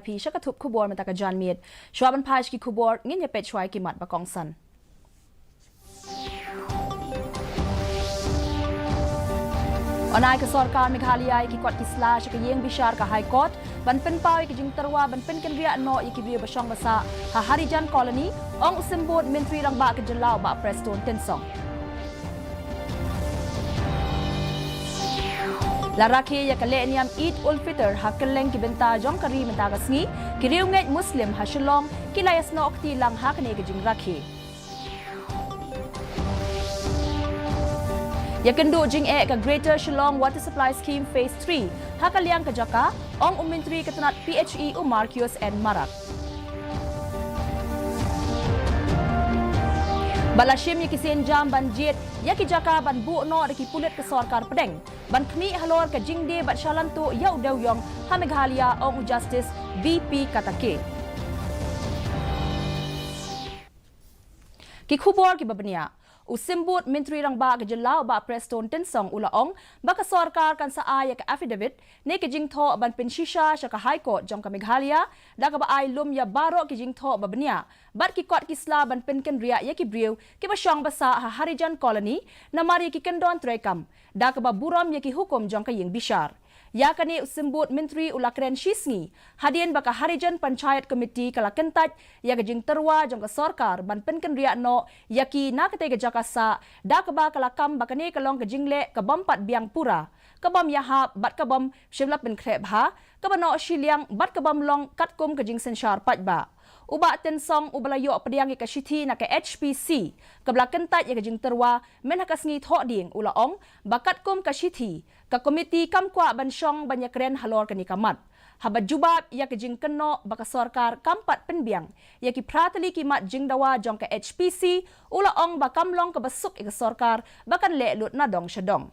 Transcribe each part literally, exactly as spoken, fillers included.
phi sha ka thup khubor mynta ka janmiet. Shuwa ban phai sha ki khubor, ngin ïa peit shuwa ïa ki mat ba kongsan. Yn ai ka sorkar Meghalaya ïa ki kot ki sla sha ka ïing bishar ka High Court ban pynpaw ïa ki jingtyrwa ban pynkynriah noh ïa ki briew ba shong ba sah ha Harijan Colony, ong u Symbud Myntri Rangbah ka jylla u Bah Prestone Tynsong. La rakhe ïa ka lehniam Eid ul Fitr ha kylleng ki bynta jong ka ri mynta ka sngi, ki riewngeit Muslim ha Shillong ki la ïasnoh kti lang ha kane ka jingrakhe. Ïakynduh jingeh ka Greater Shillong Water Supply Scheme Phase three ha ka liang ka jaka, ong u Myntri ka tnat P H E u Marcuise N Marak. Ba la shim ïa ki sienjam ban jied ïa ki jaka ban buh noh da ki pulit ka sorkar pdeng ban khmih halor ka jingdie bad shalan tuh ïa u dewïong ha Meghalaya, ong u Justice B P Katake. Ki khubor kiba bniah. U Symbud Myntri Rangbah ka jylla u Bah Prestone Tynsong u la ong ba ka sorkar kan sa ai ïa ka affidavit ne ka jingthoh ban pynshisha sha ka High Court jong ka Meghalaya, da kaba ai lum ïa baroh ki jingthoh ba bniah bad ki kot ki sla ban pynkynriah ïa ki briew kiba shong ba sah ha Harijan Colony namar ïa ki kyndon treikam, da kaba burom ïa ki hukum jong ka ïing bishar. Ïa kane u Symbud Myntri u la kren shisngi hadien ba ka Harijan Panchayat Committee ka la kyntait ïa ka jingtyrwa jong ka sorkar ban pynkynriah noh ïa ki na katei ka jaka sah, da kaba ka la kam ba kane ka long ka jingleh ka bym pat biang pura, ka bym ïahap bad ka bym shym la pynkhreh bha, kaba noh shiliang bad ka bym long katkum ka jingsynshar paidbah. U Bah Tynsong uba la ïoh pdiang ïa ka shithi na ka H P C kaba la kyntait ïa ka jingtyrwa mynha ka sngi Thohdieng, u la ong ba katkum ka shithi, ka komiti kam kwah ban shong ban ïakren halor kane ka mat. Haba jubab ïa ka jingkynnoh ba ka sorkar kam pat pynbiang ïa ki phra tylli ki mat jingdawa jong ka H P C, u la ong ba kam long kaba suk ïa ka sorkar ba kan leh lut na dong sha dong.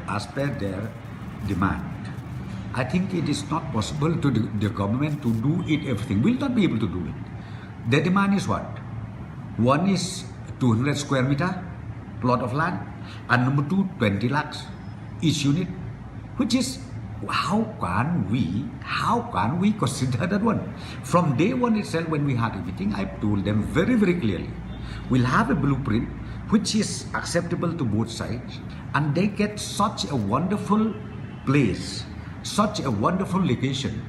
As per their demand. I think it is not possible to the, the government to do it everything. We'll not be able to do it. Their demand is what? One is two hundred square meter plot of land, and number two, twenty lakhs each unit, which is, how can we, how can we consider that one? From day one itself, when we had a meeting, I told them very, very clearly, we'll have a blueprint which is acceptable to both sides, and they get such a wonderful place, such a wonderful location,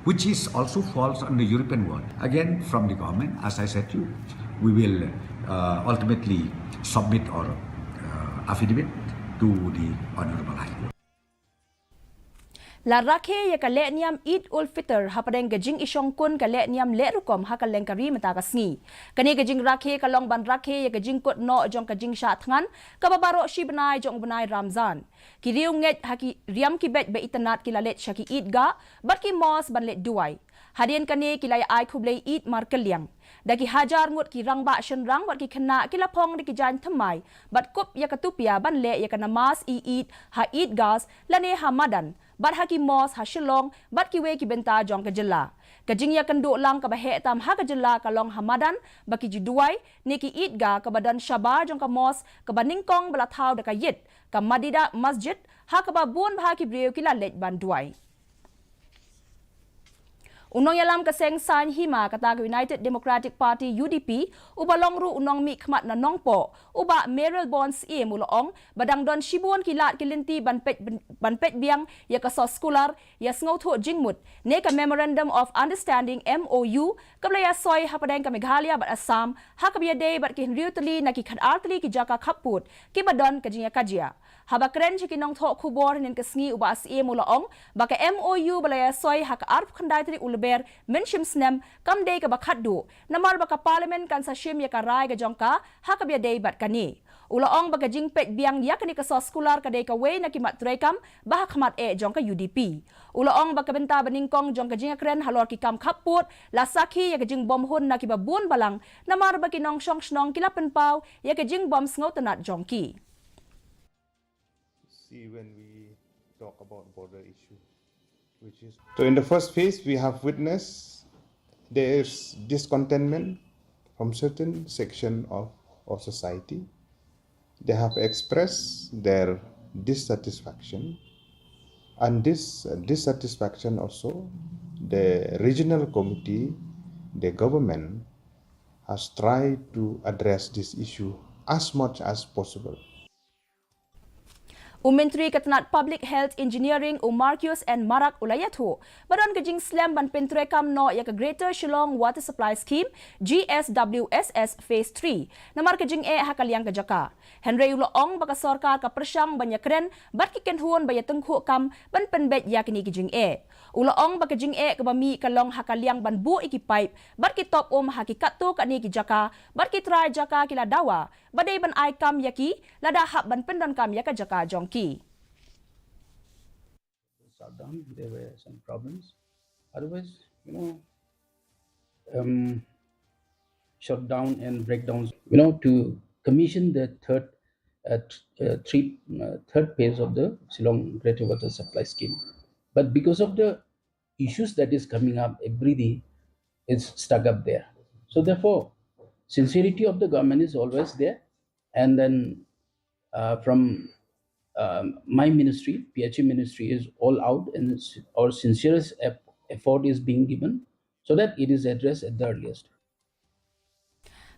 which is also falls under European world. Again, from the government, as I said to you, we will, uh, ultimately submit our, uh, affidavit to the Honorable High Court. La rakhe ïa ka lehniam Eid ul Fitr hapdeng ka jingïashongkun ka lehniam lehrukom ha kylleng ka ri mynta ka sngi. Kane ka jingrakhe ka long ban rakhe ïa ka jingkut noh jong ka jingshah thngan kaba baroh shi bnai jong u bnai Ramzan. Ki riewngeit ha ki riam ki beit ba itynnad ki la leit sha ki Eidgah bad ki mosque ban leit duwai. Hadien kane ki la ïa ai khublei Eid markylliang. Da ki hajar ngut ki rangbah shynrang bad ki khynnah ki la phong da ki jaiñ thymmai bad kup ïa ka tupia ban leh ïa ka namaz Eid ha Eidgahs lane ha madan bad ha ki mosque ha Shillong bad kiwei ki bynta jong ka jylla. Ka jingïakynduh lang kaba heh tam ha ka jylla ka long ha madan ba ki ju duwai ne ki Eidgah kaba don shabar jong ka mosque kaba nyngkong ba la thaw da ka ïit, ka Madinah Masjid, ha kaba bun bha ki briew ki la leit ban duwai. U nongïalam ka seng saiñ hima kata ka United Democratic Party, U D P, uba long ruh u nongmihkhmat na Nongpoh, u Bah Mayralborn Syiem, u la ong ba dang don shibun ki lad ki lynti ban peit, ban peit biang ïa ka soskular ïasngewthuh jingmut ne ka Memorandum of Understanding, M O U, kaba la ïasoi hapdeng ka Meghalaya bad Assam ha kaba ïadei bad ki hynriew tylli na ki khatar tylli ki jaka khappud kiba don ka jingïakajia. Haba kren sha ki nongthoh khubor hynnin ka sngi, u Bah Syiem u la ong ba ka M O U ba la ïasoi ha ka arphew khyndai tarik u Lber mynshim snem kam dei kaba khatduh, namar ba ka Parliament kan sa shim ïa ka rai ka jong ka ha kaba ïadei bad kane. U la ong ba ka jingpeit biang ïa kane ka soskular ka dei kawei na ki mat treikam ba ha khmat eh jong ka U D P. U la ong ba ka bynta ba nyngkong jong ka jingïakren halor ki kam khappud la sakhi ïa ka jingbymhun na kiba bun balang, namar ba ki nongshong shnong ki la pynpaw ïa ka jingbym sngewtynnad jong ki. See, when we talk about border issue, which is, so in the first phase, we have witnessed there is discontentment from certain section of, of society, they have expressed their dissatisfaction, and this dissatisfaction also, the regional committee, the government has tried to address this issue as much as possible. U Myntri ka tnat Public Health Engineering, u Marcuise N Marak, u la ïathuh ba don ka jingslem ban pyntreikam noh ïa ka Greater Shillong Water Supply Scheme, G S W S S Phase three, namar ka jingeh ha ka liang ka jaka. Hynrei u la ong ba ka sorkar ka pyrshang ban ïakren bad ki kynhun ba ïatyngkhuh kam ban pynbeit ïa kine ki jingeh. U la ong ba ka jingeh kaba mih ka long ha ka liang ban buh ïa ki paip bad ki top um ha ki katto katne ki jaka, bad ki trai jaka ki la dawa ba dei ban ai kam ïa ki lada hap ban pyndonkam ïa ka jaka jong ki. Shutdown, there were some problems. Otherwise, you know, um, shutdown and breakdowns, you know, to commission the third, uh, th- uh, three, uh, third phase of the Shillong Greater Water Supply Scheme. But because of the issues that is coming up every day, it's stuck up there. So therefore, sincerity of the government is always there. And then uh, from um, my ministry, P H E ministry is all out, and it's, our sincerest eff- effort is being given so that it is addressed at the earliest.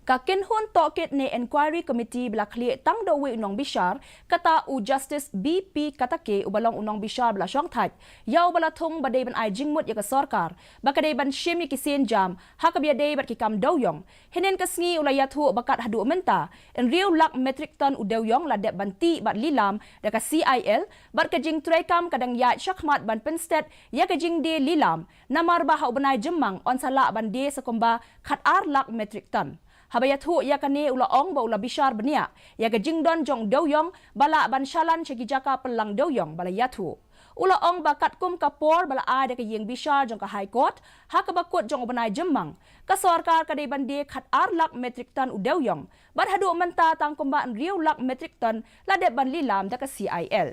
Ka kynhun tohkit ne Enquiry Committee ba la khlieh tang da uwei u nongbishar, kata u Justice B P Katake uba long u nongbishar ba la shongthait ïa uba la thung ba dei ban ai jingmut ïa ka sorkar ba ka dei ban shim ïa ki sienjam ha kaba ïadei bad ki kam dewiong. Hynnin ka sngi u la ïathuh ba kat haduh mynta hynriew lak metrik ton u dewiong la dep ban tih bad lilam da ka C I L, bad ka jingtreikam ka dang ïaid shakhmat ban pynstet ïa ka jingdie lilam, namar ba ha u bnai Jymmang yn sa lah ban die sa kumba khat ar lak metrik ton. Haba ïathuh ïa kane u la ong ba u la bishar bniah ïa ka jingdon jong u dewiong ba lah ban shalan sha ki jaka pynlang dewiong ba la ïathuh. U la ong ba katkum ka por ba la ai da ka ïing bishar jong ka High Court ha kaba kut jong u bnai Jymmang, ka sorkar ka dei ban die khat ar lak metrik ton u dewiong, bad haduh mynta tang kumba hynriew lak metrik ton la dep ban lilam da ka C I L.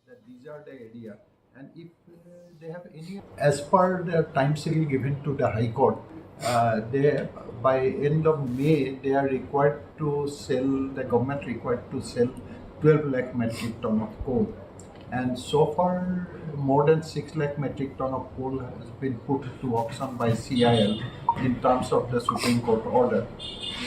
That these are the area, and if uh, they have any, as per the time schedule given to the High Court, uh, they, by end of May, they are required to sell, the government required to sell twelve lakh metric ton of coal. And so far, more than six lakh metric ton of coal has been put to auction by C I L in terms of the Supreme Court order.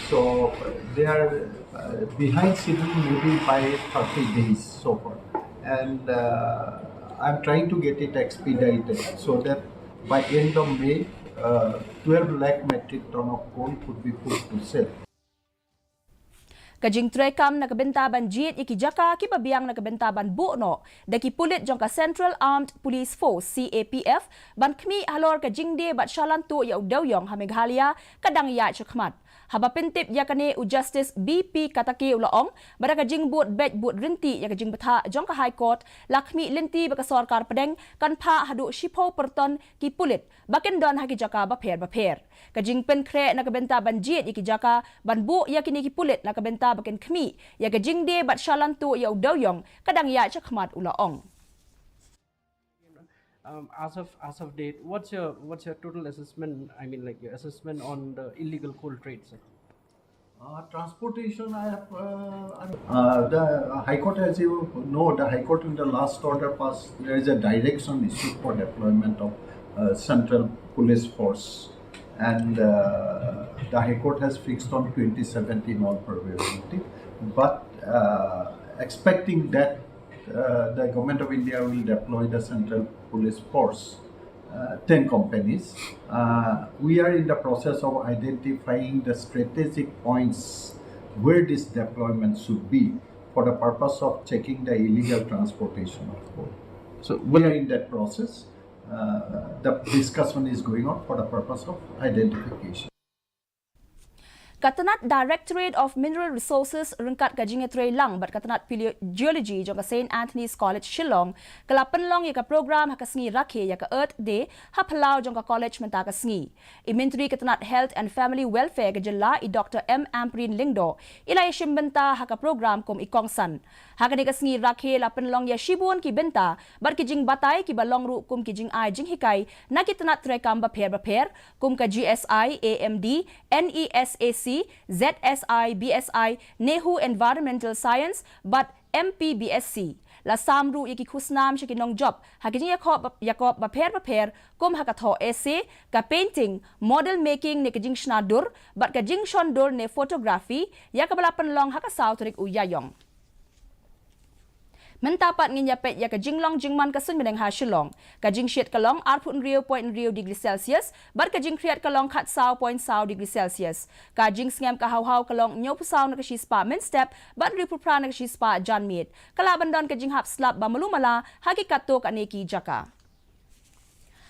So they are uh, behind schedule maybe by thirty days so far. And uh, I'm trying to get it expedited so that by end of May, uh, twelve lakh metric ton of coal could be put to sale. Ka jingtreikam na ka bynta ban jied ïa ki jaka kiba biang na ka bynta ban buh noh da ki pulit jong ka Central Armed Police Force, C A P F, ban khmih halor ka jingdie bad shalan tuh ïa u dewiong ha Meghalaya ka dang ïaid shakhmat. Haba pyntip ïa kane u Justice B P Katake u la ong ba da ka jingbud beit bud rynti ïa ka jingbthah jong ka High Court, la khmih lynti ba ka sorkar pdeng kan phah haduh shiphew per ton ki pulit ba kin don ha ki jaka bapher bapher. Ka jingpynkhreh na ka bynta ban jied ïa ki jaka ban buh ïa kine ki pulit na ka bynta ba kin khmih ïa ka jingdie bad shalan tuh ïa u dewiong ka dang ïaid shakhmat, u la ong. Um, as of as of date, what's your what's your total assessment? I mean, like, your assessment on the illegal coal trade, sir. Uh, transportation, I have. Uh, I mean, uh, the High Court, as you know, the High Court in the last order passed, there is a direction issued for deployment of uh, Central Police Force, and uh, the High Court has fixed on twenty seventeen all probability. But uh, expecting that uh, the Government of India will deploy the Central Police Force, uh, ten companies. Uh, we are in the process of identifying the strategic points where this deployment should be for the purpose of checking the illegal transportation of coal. So we are in that process. Uh, the discussion is going on for the purpose of identification. Ka tnat Directorate of Mineral Resources ryngkat ka jingïatreilang bad ka tnat Paleogeology jong ka St Anthony's College Shillong ka la pynlong ïa ka program ha ka sngi rakhe ïa ka Earth Day ha phyllaw jong ka college mynta ka sngi. I Myntri ka tnat Health and Family Welfare ka jylla, i Doctor M Ampareen Lyngdoh, i la ïashim bynta ha ka program kum i kongsan. Ha kane ka sngi rakhe la pynlong ïa shibun ki bynta bad ki jingbatai kiba long ruh kum ki jingai jinghikai na ki tnat treikam bapher bapher kum ka G S I, A M D, N E S A C, Z S I, B S I, NEHU Environmental Science bad M P B S C. La sam ruh ïa ki khusnam sha ki nongjop ha ki jingïakob, ïakob bapher bapher kum ha ka thoh essay, ka painting, model making ne ka jingshna dur bad ka jingshon dur ne photography, ïa kaba la pynlong ha ka saw tarik u Ïaïong. Mynta pat ngin ïa peit ïa ka jinglong jingman ka suiñ bneng ha Shillong. Ka jingshit ka long arphew hynriew point hynriew degree Celsius bad ka jingkhriat ka long khatsaw point saw degree Celsius. Ka jingsngem ka hawhaw ka long hynñiewphew saw na ka shispah mynstep bad hynriewphew phra na ka shispah janmiet. Ka lah ban don ka jinghap slap ba malu mala ha ki katto katne ki jaka.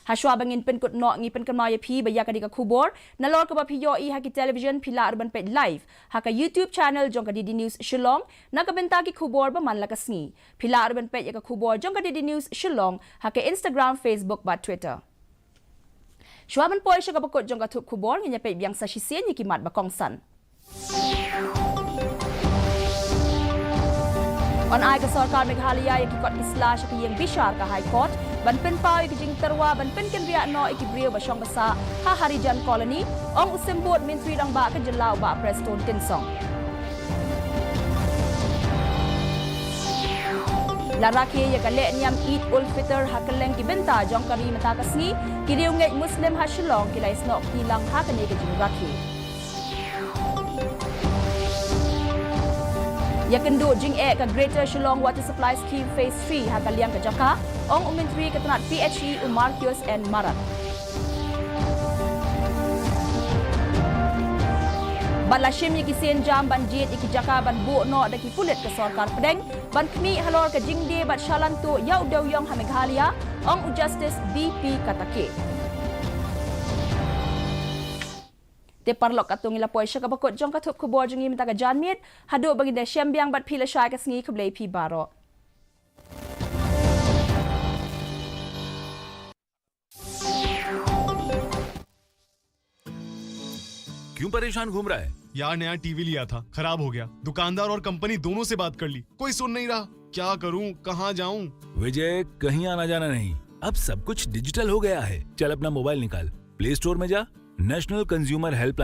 Hashwa ba ngin pynkut noh, ngi pynkynmaw ïa phi ba ïa kane ka khubor nalor kaba phi ïohi ha ki television, phi lah ruh ban peit live ha ka YouTube channel jong ka D D News Shillong na ka bynta ki khubor ba man la ka sngi. Phi lah ruh ban peit ïa ka khubor jong ka D D News Shillong ha ka Instagram, Facebook bad Twitter. Shwa ban poi sha kaba kut jong ka thup khubor, ngin ïa peit biang sa shisien ïa ki mat ba kongsan. Yn ai ka sorkar Meghalaya ïa ki kot ki sla sha ka ïing bishar ka High Court ban pynpaw ïa ka jingtyrwa ban pynkynriah noh ïa ki briew ba shong ba sah ha Harijan Colony, ong u Symbud Myntri Rangbah ka jylla u Bah Prestone Tynsong. La rakhe ïa ka lehniam Eid ul Fitr ha kylleng ki bynta jong ka ri mynta ka sngi, ki riewngeit Muslim ha Shillong ki la ïasnoh kti lang ha kane ka jingrakhe. Ïakynduh jingeh ka Greater Shillong Water Supply Scheme Phase three ha ka liang ka jaka, ong u Myntri ka tnat P H E u Marcuise N Marak. Bad la shim ïa ki sienjam ban jied ïa ki jaka ban buh noh da ki pulit ka sorkar pdeng ban khmih halor ka jingdie bad shalan tuh ïa u dewïong ha Meghalaya, ong u Justice B P Katake. Te paralok, katto ngi la poi sha kaba kut jong ka thup khubor jong ngi mynta ka janmiet. Haduh ba ngin da shem biang bad phi lashai ka sngi, khublei phi baroh. क्यों परेशान घूम रहा है? यार, नया टीवी लिया था, खराब हो गया। दुकानदार और कंपनी दोनों से बात कर ली, कोई सुन नहीं रहा। क्या करूं, कहां जाऊं? विजय, कहीं आना जाना नहीं, अब सब कुछ डिजिटल हो गया है। चल, अपना मोबाइल निकाल, प्ले स्टोर में जा, नेशनल कंज्यूमर हेल्पलाइन